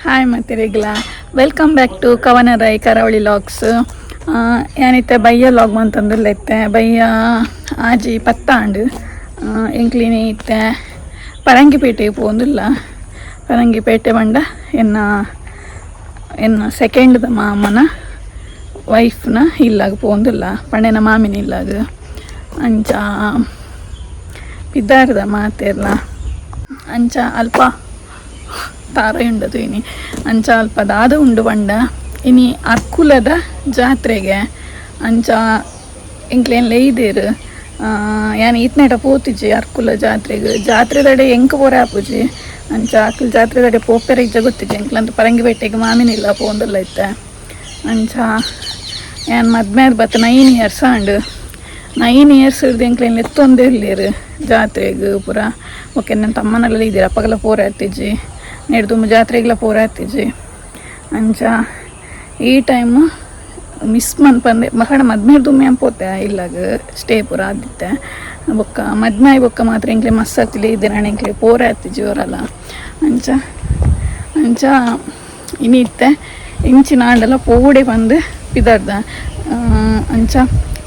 Hi ಮತ್ತಿರಿಗ್ಲ, welcome back to Kavana Rai Karavali vlogs. ಯಾನಿತ್ತೆ ಬಯ್ಯ ಲಾಗ್ ಮಂತೊಂದುಲ್ಲ ಇತ್ತೆ ಬಯ್ಯ ಆಜಿ ಪತ್ತಾಂಡ್. ಎಂಕ್ಲಿನಿ ಇತ್ತೆ ಪರಂಗಿಪೇಟೆಗೆ ಪೋಂದುಲ್ಲ. ಪರಂಗಿಪೇಟೆ ಪಂಡ ಎನ್ನ ಎನ್ನ ಸೆಕೆಂಡ್ದ ಮಾಮನ ವೈಫ್ನ ಇಲ್ಲಾಗ ಪೋಂದುಲ್ಲ, ಪಂಡೆನ ಮಾಮಿನ ಇಲ್ಲಾಗ. ಅಂಚ ಪಿದಾರ್ದ ಮಾತೆರ್ಲ. ಅಂಚ ಅಲ್ಪ ತಾರ ಉಂಡದು ಇನಿ. ಅಂಚ ಅಲ್ಪ ದಾದ ಉಂಡು ಪಂಡ ಇನಿ ಅರ್ಕುಲದ ಜಾತ್ರೆಗೆ. ಅಂಚ ಎಂಕ್ಲೇನ್ ಲೆಯ್ದೇರು. ಯಾನ್ ಈತ್ನೇಟ ಪೋತಿಜಿ ಅರ್ಕುಲ ಜಾತ್ರೆಗ್. ಜಾತ್ರೆದಡೆ ಎಂಕ್ ಪೋರೆ ಆಪುಜಿ. ಅಂಚ ಅಕ್ಲ್ ಜಾತ್ರೆದಡೆ ಪೋಪೆರೆ ಇಜ್ಜ ಗೊತ್ತಿಜಿ. ಎಂಕ್ಲಂತ ಪರಂಗಿಪೇಟೆಗೆ ಮಾಮಿನಿಲ್ಲ ಪೋಂದುಲ್ಲ ಇತ್ತೆ. ಅಂಚ ಯಾನ್ ಮದ್ಮೆ ಆದ್ ಬತ್ತ 9 ಇಯರ್ಸ್ ಆಂಡ್. 9 ಇಯರ್ಸ್ ಹಿಡ್ದು ಎಂಕ್ಲೇನ್ ಲೆತ್ತೊಂದೇ ಇಲ್ಲೇರು ಜಾತ್ರೆಗ್ ಪೂರ. ಓಕೆ, ನನ್ನ ತಮ್ಮನೆಲ್ಲ ಇದ್ದೀರ ಅಪ್ಪಗೆಲ್ಲ ಪೋರೆ ಆತಿಜಿ. ನೇಡ್ದುಂಬು ಜಾತ್ರೆಗೆಲ್ಲ ಪೋರೆ ಆತಿಜಿ. ಅಂಚ ಈ ಟೈಮ್ ಮಿಸ್ ಮನ್ಪಂದೆ ಮಕಡ ಮದ್ಮೆ ದುಮ್ಮೆ ಪೋತೆ ಇಲ್ಲಾಗ ಸ್ಟೇ ಪೂರ ಆದಿತ್ತೆ. ಬೊಕ್ಕ ಮದ್ಮೆ ಆಯಿ ಬೊಕ್ಕ ಮಾತ್ರ ಎಂಕ್ಲೆ ಮಸ್ತ್ ಆತಿಲ್ಲ ಇದ್ದೀರ ಎಂಕ್ಲೆ ಪೋರೆ ಆತಿಜಿ ಅವರಲ್ಲ. ಅಂಚ ಅಂಚ ಇನಿ ಇತ್ತೆ ಇಂಚಿನ ಆಂಡಲ ಪೋಡೆ ಬಂದು ಪಿದರ್ದ. ಅಂಚ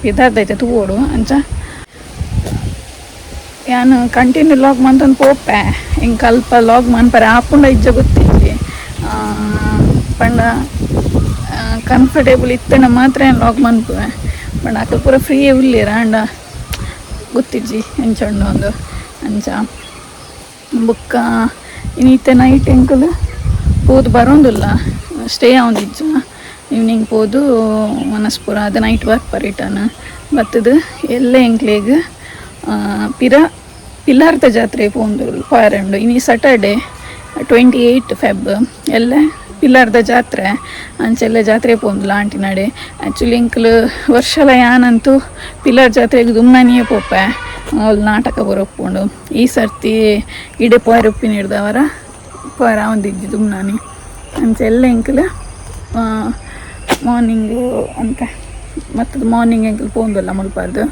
ಪಿದರ್ದ ಐತೆ ತೂವೋಡು. ಅಂಚ ಯಾನ್ ಕಂಟಿನ್ಯೂ ಲಾಗ್ ಮಂತೊಂದು ಪೋಪೆ. ಎಂಕ್ ಅಲ್ಪ ಲಾಗ್ ಮನ್ಪರೆ ಆಪುಂಡ ಇಜ್ಜ ಗೊತ್ತಿಜ್ಜಿ. ಪಂಡ ಕಂಫರ್ಟೇಬಲ್ ಇತ್ತಂಡ ಮಾತ್ರ ಯಾನ್ ಲಾಗ್ ಮನ್ಪುವೆ. ಪಂಡ ಅಕಲ್ ಪೂರ ಫ್ರೀ ಉಲ್ಲೇರ ಆಂಡ ಗೊತ್ತಿಜ್ಜಿ ಎಂಚ ಉಂಡು ಒಂದು. ಅಂಚ ಬೊಕ್ಕ ಇನಿ ಇತ್ತೆ ನೈಟ್ ಎಂಕುಲು ಪೋದು ಬರೋಂದುಲ್ಲ, ಸ್ಟೇ ಆವೊಂದಿಜ್ಜ. ಈವ್ನಿಂಗ್ ಪೋದು ವನಸ್ ಪೂರ ಅದು ನೈಟ್ ಬರ್ಪ ರಿಟರ್ನ್ ಬತ್ತದು. ಎಲ್ಲ ಎಂಕ್ಲೆಗ್ ಪಿರ ಪಿಲಾರ್ದ ಜಾತ್ರೆ ಪೋಂದು ಪೋಯರೆ ಉಂಡು. ಇನಿ ಸ್ಯಾಟರ್ಡೆ 28 ಫೆಬ್. ಎಲ್ಲ ಪಿಲಾರ್ದ ಜಾತ್ರೆ. ಅಂಚೆಲ್ಲ ಜಾತ್ರೆ ಪೋಂದುಲ್ಲ ಆಂಟಿನಡೆ. ಆ್ಯಕ್ಚುಲಿ ಎಂಕ್ಲು ವರ್ಷಲ ಯಾನಂತೂ ಪಿಲಾರ್ ಜಾತ್ರೆಗೆ ದುಮ್ನಾನಿಯೇ ಪೋಪೆ. ಅವ್ಲು ನಾಟಕ ಬರೋಪ್ಪುಂಡು. ಈ ಸರ್ತಿ ಇಡೆ ಪೋಯರೆ ಉಪ್ಪಿನ ಹಿಡ್ದವರ ಪೋಯರ ಆವೊಂದಿಜ್ಜಿ ದುಮ್ನಾನಿ. ಅಂಚ ಎಲ್ಲ ಎಂಕ್ಲು ಮಾರ್ನಿಂಗು ಅಂತ ಮತ್ತು ಮಾರ್ನಿಂಗ್ ಎಂಕ್ಲು ಪೋಂದುಲ್ಲ ಮುಲ್ಪಾರ್ದು.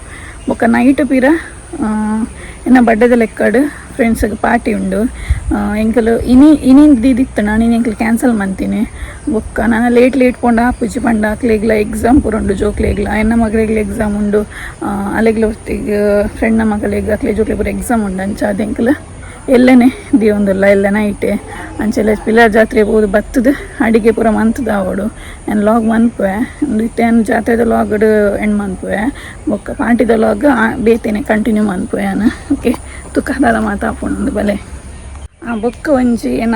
ಬೊಕ್ಕ ನೈಟ್ ಪಿರ ಎನ್ನ ಬಡ್ಡೆದ ಲೆಕ್ಕಡ್ ಫ್ರೆಂಡ್ಸ್ಗೆ ಪಾರ್ಟಿ ಉಂಡು. ಎಂಕಲು ಇನಿ ಇನಿ ದೀದಿತ್ತು, ನಾನು ಇನಿ ಎಂಕಲು ಕ್ಯಾನ್ಸಲ್ ಮಂತೀನಿ. ಬೊಕ್ಕ ನಾನು ಲೇಟ್ ಲೇಟ್ ಪೋಂಡ ಆಪುಜಿ. ಪಂಡ ಅಕ್ಲೆಗ್ಲ ಎಕ್ಸಾಮ್ ಪೂರ ಉಂಡು, ಜೋಕ್ಲೆಗ್ಲ. ಎನ್ನ ಮಗಳಿಗೆ ಎಕ್ಸಾಮ್ ಉಂಡು, ಅಲೆಗ್ಲ ಒತ್ತಿಗೆ ಫ್ರೆಂಡ್ನ ಮಗಳಿಗೆ ಅಕ್ಲೆ ಜೋಕ್ಲೆ ಪೂರ ಎಕ್ಸಾಮ್ ಉಂಡು. ಅಂಚ ಅದು ಎಂಕಲು ಎಲ್ಲನೇ ದಿಯೊಂದುಲ್ಲ ಎಲ್ಲ ನೈಟೆ. ಅಂಚೆಲ್ಲ ಪಿಲಾರ್ ಜಾತ್ರೆ ಪೋದು ಬತ್ತದು ಅಡಿಗೆ ಪೂರ ಮಂತದ ಆವೊಡು. ಯಾನ್ ಲಾಗ್ ಮನ್ಪುವೆ. ಉಂದು ಇತ್ತೆ ಯಾನ್ ಜಾತ್ರೆದ ಲಾಗ್ಡ್ ಎಂಡ್ ಮನ್ಪುವೆ. ಬೊಕ್ಕ ಪಾರ್ಟಿದ ಲಾಗ್ ಬೇತೆನೆ ಕಂಟಿನ್ಯೂ ಮನ್ಪುವೆ ಯಾನ್. ಓಕೆ, ತುಕ್ಕ ದಾದ ಮಾತಾಪುಂಡು ಬಲೆ. ಬೊಕ್ಕ ಒಂಜಿ ಎನ್ನ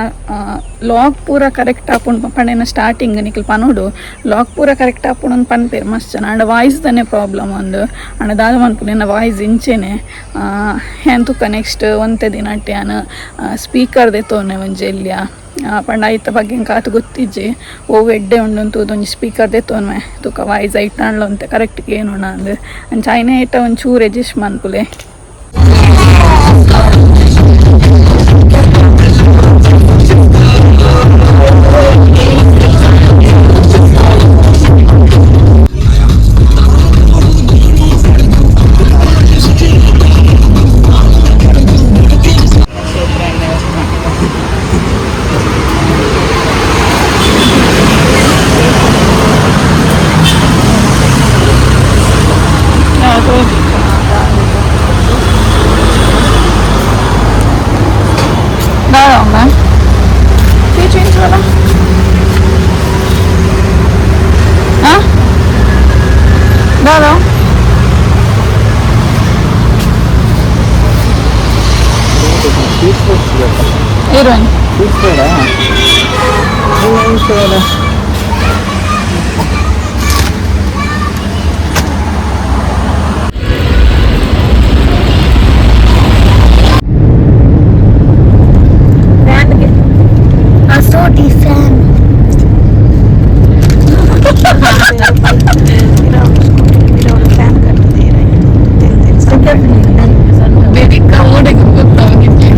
ಲಾಗ್ ಪೂರ ಕರೆಕ್ಟ್ ಆಪುಂಡು ಪಂಡ ಎನ್ನ ಸ್ಟಾರ್ಟಿಂಗ್ ನಿಕಲ್ ಪನೊಡು, ಲಾಗ್ ಪೂರ ಕರೆಕ್ಟ್ ಆಪುಂಡು ಅಂದ್ ಪನ್ಪೆರ್ ಮಸ್ತ್ ಜನ. ಆಂಡ ವಾಯ್ಸ್ ದನೆ ಪ್ರಾಬ್ಲಮ್ ಒಂದು. ಆಂಡ ದಾದ ಮನ್ಪುನು, ಎನ್ನ ವಾಯ್ಸ್ ಇಂಚೆನೆ. ಯಾನ್ ತುಕ್ಕ ನೆಕ್ಸ್ಟ್ ಒಂತೆ ದಿನಟ್ ಯಾನ್ ಸ್ಪೀಕರ್ ದೆತ್ತೊನ್ನೆ ಒಂಜಿ ಎಲ್ಯ. ಪಂಡ ಐತ ಬಗ್ಗೆ ಎಂಕ್ ಆತ್ ಗೊತ್ತಿಜ್ಜಿ, ಒವು ಎಡ್ಡೆ ಉಂಡು ತೂದು ಒಂಜಿ ಸ್ಪೀಕರ್ ದೆತ್ತೊನ್ವೆ. ತುಕ್ಕ ವಾಯ್ಸ್ ಐಟ್ ಒಂತೆ ಕರೆಕ್ಟ್ ಕೇನುಂಡ ಅಂದ್. ಅಂಚ ಐನೇ ಐಟ ಒಂಚೂರು ಅಡ್ಜಸ್ಟ್ ಮನ್ಪುಲೆ. ದಾದ ಹೀರೋಯಿನ್. ಸೋಟಿ ಫ್ಯಾನ್. ಬೆರಿಕ ಓಡೆಗೆ ಗೊತ್ತಾಗಿತ್ತು.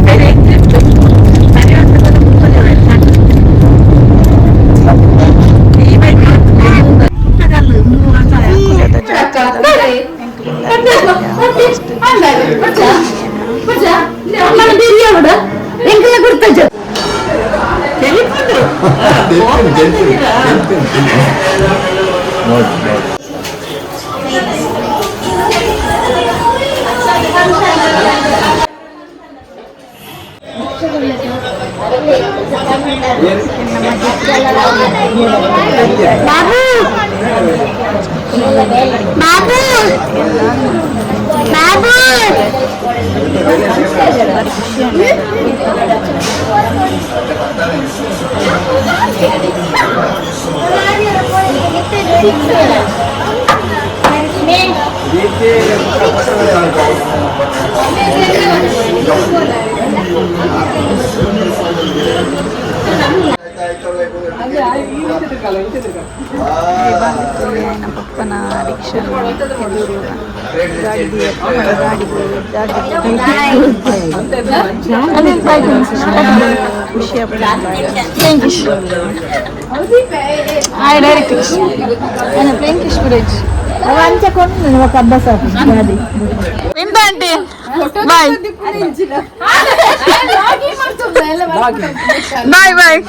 Babu Babu Babu ಪಪ್ಪನ ರಿಕ್ಷಾ ಗಾಡಿ ಖುಷಿ ಡೈರೆಕ್ಟ್ ಪ್ಲೇನ್ ಕಿಶ್ aunty bye ಬಾಯ್ ಬಾಯ್.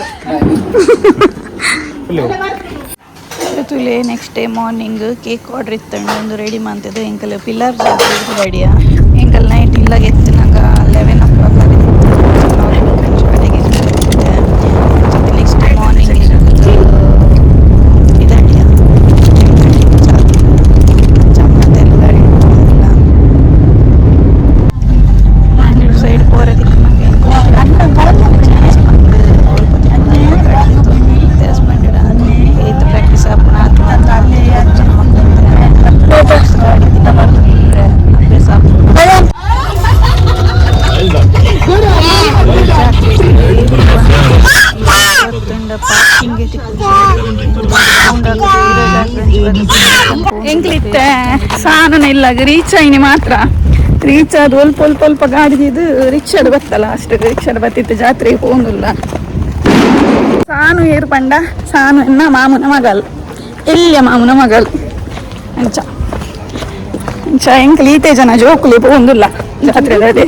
ತುಲೆ next day morning cake order ಇತ್ತಂಡು ಒಂದು ರೆಡಿ ಮಾಡ್ತಿದ್ದು. ಎಂಕಲ್ ಪಿಲ್ಲರ್ ರೆಡಿಯಾ ಎಂಕಲ್ ನೈಟ್ ಇಲ್ಲಾಗ ಎತ್ತಿನಾಗ 11 o'clock next day morning ಇದಂಡಿಯ side practice ಅಭ್ಯಾಸ ಎಂಕ್ಲಿತ್ತೆ ಸಾನನ ಇಲ್ಲ ರೀಚ್ ಐನಿ ಮಾತ್ರ ರೀಚ್ ಅದು ಒಲ್ಪ ಒಲ್ಪ ಒಲ್ಪ ಗಾಡಿ ಇದು ರಿಕ್ಷಾಡ್ ಬತ್ತಲ್ಲ ಅಷ್ಟು ರಿಕ್ಷಾಡ್ ಬತ್ತಿತ್ತು ಜಾತ್ರೆಗೆ ಹೋಗುಲ್ಲ. ಸಾನು ಏರು ಪಂಡ ಸಾನು ಎನ್ನ ಮಾಮುನ ಮಗಲ್ ಎಲ್ಲಿಯ ಮಾಮುನ ಮಗಲ್ ಅಂಚ ಅಂಚ ಎಂಕ್ಲು ಈತೆ ಜನ ಜೋಕುಲಿ ಪೋಂದುಲ್ಲ ಜಾತ್ರೆ ಅದೇ.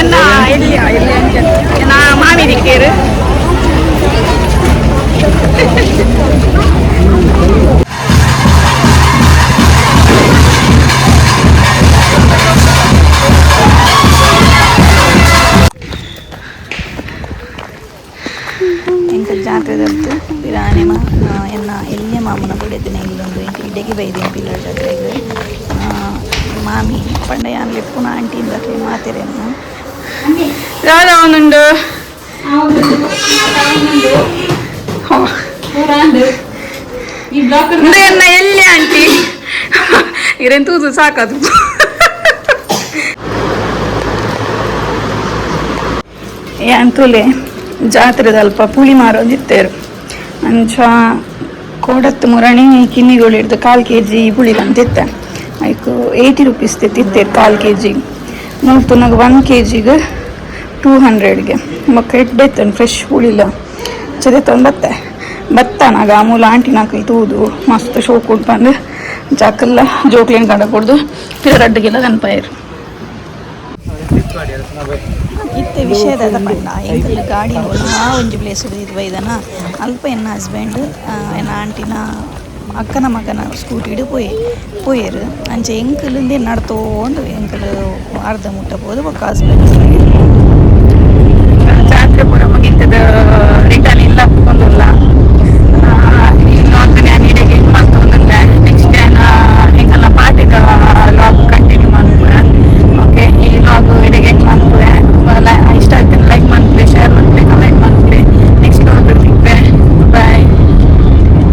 ಎನ್ನ ಎಲ್ಲಿಯ ಎನ್ನ ಮಾಮಿ ದಿಕ್ಕೇರು ಎಂಕಲ್ ಜಾತ್ರೆ ದರ್ತು ಬಿರಾನಿ ಮಾ ಎನ್ನ ಎಲ್ಲಿಯ ಮಾಮನ ಬುಡೆದಿನ ಇಲ್ಲೊಂದು ಎಂಕಲ್ ಇಡೆಗೆ ಬೈದಿನ ಪಿಲ್ಲರ್ ಜಾತ್ರೆಗ್ ಮಾಮಿ ಪಂಡ ಯಾನ್ ಲೆಪ್ಪುನ ಆಂಟಿ ಇಂದಕ್ಲೆ ಮಾತೆರೆನ್ನ ರಾಧಾ ಒಂದುಂಡು ಉಂದು ಎನ್ನ ಎಲ್ಲಿ ಆಂಟಿ ಇರೆನ್ ತೂದು ಸಾಕದು. ಯಾನ್ ತೂಲೆ ಜಾತ್ರೆದ ಅಲ್ಪ ಪುಳಿ ಮಾರೋದಿತ್ತೇರು ಅಂಚ ಕೋಡತ್ತು ಮುರಣಿ ಕಿನ್ನಿಗೋಳಿ ಹಿಡ್ದು ಕಾಲು ಕೆ ಜಿ ಪುಳಿ ಅಂತಿತ್ತೆ ಐಕ್ 80 ರುಪೀಸ್ ತಿತ್ತೇರು ಕಾಲು ಕೆ ಜಿ ಮೂಲ್ತುನಗ 1 ಕೆ ಜಿಗೆ 200ಗೆ ಬೊಕ್ಕ ಎಡ್ಡೆ ಇತ್ತಂಡು ಫ್ರೆಶ್ ಪುಳಿಲ ಚದೆ ತೊಂಬತ್ತೆ ಬತ್ತನಾಗ ಮೂಲ ಆಂಟಿನಾಕಲ್ ತೂದು ಮಸ್ತ್ ಶೋಕ್ ಉಂಟು ಜಾಕಲ್ಲ ಜೋಕ್ಲೇನ್ ಕಂಡ ಕೊಡ್ದು ಪಿರ ರಡ್ಡುಗೆಲ್ಲ ಕನ್ಪಾಯರು. ಇತ್ತೆ ವಿಷಯದ ಪಂಡ ಎಂಕಲ್ ಗಾಡಿ ಆ ಒಂಜಿ ಪ್ಲೇಸ್ ಇದು ಬೈದನ ಅಲ್ಪ ಎನ್ನ ಹಸ್ಬೆಂಡ್ ಎನ್ನ ಆಂಟಿನ ಅಕ್ಕನ ಮಗನ ಸ್ಕೂಟಿಡ್ ಪೋಯೆ ಪೋಯೆರ್ ಅಂಚ ಎಂಕಲ್ ನಡ್ತೋಂಡು ಎಂಕಲ್ ಅರ್ಧ ಮುಟ್ಟ ಪೋದು ಬೊಕ್ಕ ಹಸ್ಬೆಂಡ್ ಜಾತ್ರೆ ಪೂರ ಮುಗಿತದ ರಿಟರ್ನ್ ಇಲ್ಲ ಪೋಂದುಲ್ಲ.